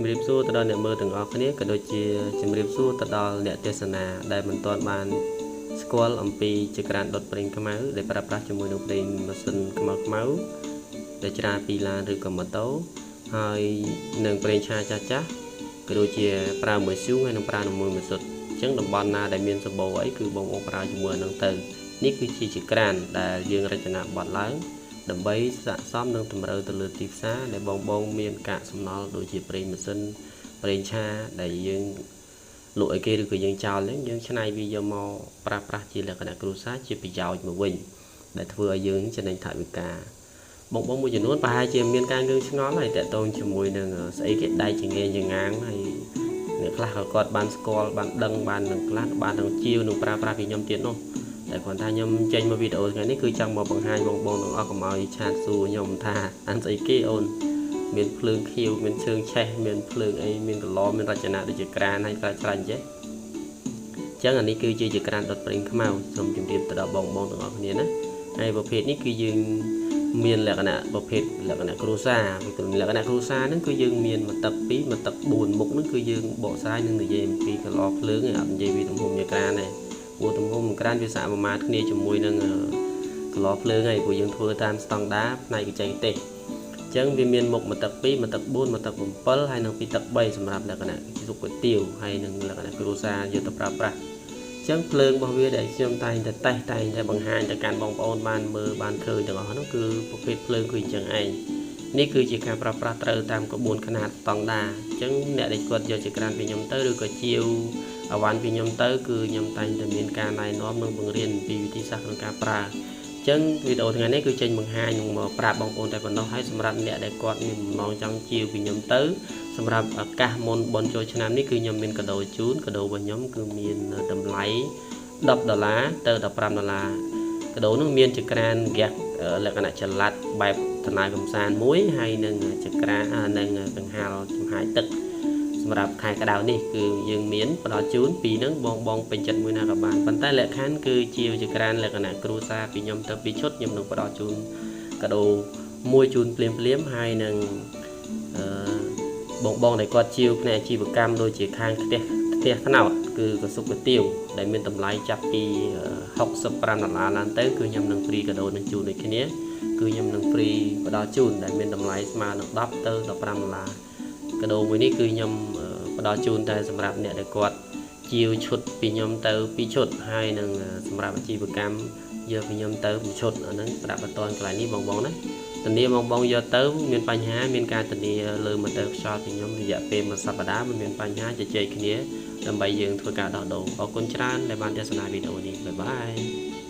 ជំរាបសួរទៅដល់អ្នកមើលទាំងអស់គ្នាក៏ដូចជាជំរាបសួរទៅដល់អ្នកទស្សនាដែលមិនទាន់បានស្គាល់អំពីចក្រានដុតប្រេងខ្មៅដែលប្រើប្រាស់ជាមួយនឹងប្រេងម៉ាស៊ីនខ្មៅខ្មៅដែលច្រាលពីឡានឬក៏ម៉ូតូហើយនឹងប្រេងឆាចាស់ចាស់ក៏ដូចជាប្រើមួយស៊ូហើយនឹងប្រើមួយម៉ាស៊ុតអញ្ចឹងតំបន់ណាដែលមានសម្បូរអីគឺបងប្អូនប្រើជាមួយនឹងទៅនេះគឺជាចក្រានដែលយើងរចនាបថឡើងដើម្បីស័ក្តិសមនឹងតម្រូវទៅលើទីផ្សារដែលបងបងមានកាកសំណល់ដូចជាប្រេងម៉ាស៊ីនប្រេងឆាដែលយើងលក់ឲ្យគេឬក៏យើងចោលហ្នឹងយើងច្នៃវាយកមកប្រើប្រាស់ជាលក្ខណៈគ្រួសារជាប្រយោជន៍មកវិញដែលធ្វើឲ្យយើងចំណេញថវិកាបងបងមួយចំនួនប្រហែលជាមានការងឿងឆ្ងល់ហើយតាក់ទងជាមួយនឹងស្អីគេដៃចង្អេងចងាងហើយអ្នកខ្លះក៏គាត់បានស្គាល់បានដឹងបាននឹងខ្លះបាននឹងជាវនឹងប្រើប្រាស់ពីខ្ញុំទៀតនោះតែគ្រាន់តែខ្ញុំចេញមកវីដេអូថ្ងៃនេះគឺចង់មកបង្ហាញបងបងទាំងអស់កុំឲ្យឆាតសួរខ្ញុំថាអានស្អីគេអូនមានភ្លើងខៀវមានជើងឆេះមានភ្លើងអីមានកឡមានរចនាដូចជាក្រានហើយក្រាច់ច្រាញ់ចេះអញ្ចឹងអានេះគឺជាក្រានដុតប្រេងខ្មៅសូមជម្រាបទៅដល់បងបងទាំងអស់គ្នាណាហើយប្រភេទនេះគឺយើងមានលក្ខណៈប្រភេទលក្ខណៈគ្រួសារលក្ខណៈគ្រួសារហ្នឹងគឺយើងមានមកទឹក2មកទឹក4មុខហ្នឹងគឺយើងបកស្រាយនឹងនិយាយអំពីកឡភ្លើងឯងអត់និយាយពីទំហំនៃក្រានទេព្រោះទំហំក្រានវាសមាមាត្រគ្នាជាមួយនឹងកឡភ្លើងហើយព្រោះយើងធ្វើតាមស្តង់ដាផ្នែកបច្ចេកទេសអញ្ចឹងវាមានមុខមកទឹក2មកទឹក4មកទឹក7ហើយនិងពីទឹក3សម្រាប់លក្ខណៈស៊ុបគុយទាវហើយនិងលក្ខណៈគ្រួសារយកទៅប្រើប្រាស់ចឹងភ្លើងរបស់វាដែលខ្ញុំតែងតែតេស្តតែងតែបង្ហាញទៅកាន់បងប្អូនបានមើលបានឃើញទាំងអស់នោះគឺប្រភេទភ្លើងគឺអញ្ចឹងឯងនេះគឺជាការប្រើប្រាស់ត្រូវតាមក្បួនខ្នាតស្តង់ដាអញ្ចឹងអ្នកដែលគាត់យកចក្រានពីខ្ញុំទៅឬក៏ជាវអវ៉ាន់ពីខ្ញុំទៅគឺខ្ញុំតែងតែមានការណែនាំនិងបង្រៀនពីវិធីសាស្ត្រក្នុងការប្រើអញ្ចឹងវីដេអូថ្ងៃនេះគឺចេញបង្ហាញនឹងមកប្រាប់បងប្អូនតែប៉ុណ្ណោះហើយសម្រាប់អ្នកដែលគាត់មានបំណងចង់ជាវពីខ្ញុំទៅសម្រាប់ឱកាសមុនបុណ្យចូលឆ្នាំនេះគឺខ្ញុំមានកាដូជូនកាដូរបស់ខ្ញុំគឺមានតម្លៃ10ដុល្លារទៅ15ដុល្លារកាដូនោះមានចក្រានហ្គាសលក្ខណៈចល័តបែបដំណើរកំសាន្តមួយហើយនឹងចក្រាននិងកង្ហាលចំហាយទឹកសម្រាប់ខែក្តៅនេះគឺយើងមានផ្ដល់ជូនពីរនឹងបងបងពេញចិត្តមួយណាក៏បានប៉ុន្តែលក្ខខណ្ឌគឺជាចក្រានលក្ខណៈគ្រួសារពីខ្ញុំទៅពីរឈុតខ្ញុំនឹងផ្ដល់ជូនកាដូមួយជូនភ្លាមភ្លាមហើយនឹងបងបងដែលគាត់ជាវផ្នែកអាជីវកម្មដូចជាខាងផ្ទះថ្នោតគឺកស៊ុបគុយទាវដែលមានតម្លៃចាប់ពី65ដុល្លារឡើងទៅគឺខ្ញុំនឹងហ្វ្រីកាដូនឹងជូនដូចគ្នាគឺខ្ញុំនឹងហ្វ្រីផ្ដល់ជូនដែលមានតម្លៃស្មើនឹង10ទៅ15ដុល្លារកាដូមួយនេះគឺខ្ញុំផ្ដល់ជូនតែសម្រាប់អ្នកដែលគាត់ជាវឈុតពីខ្ញុំទៅ2ឈុតហើយនឹងសម្រាប់អាជីវកម្មយកពីខ្ញុំទៅ1ឈុតអាហ្នឹងប្រាប់បន្តកន្លែងនេះបងបងណាធានាបងបងយកទៅមានបញ្ហាមានការធានាលើម៉ូទ័រខ្យល់ពីខ្ញុំរយៈពេលមួយសប្តាហ៍មិនមានបញ្ហាជជែកគ្នាដើម្បីយើងធ្វើការដោះដូរអរគុណច្រើនដែលបានទស្សនាវីដេអូនេះបាយបាយ។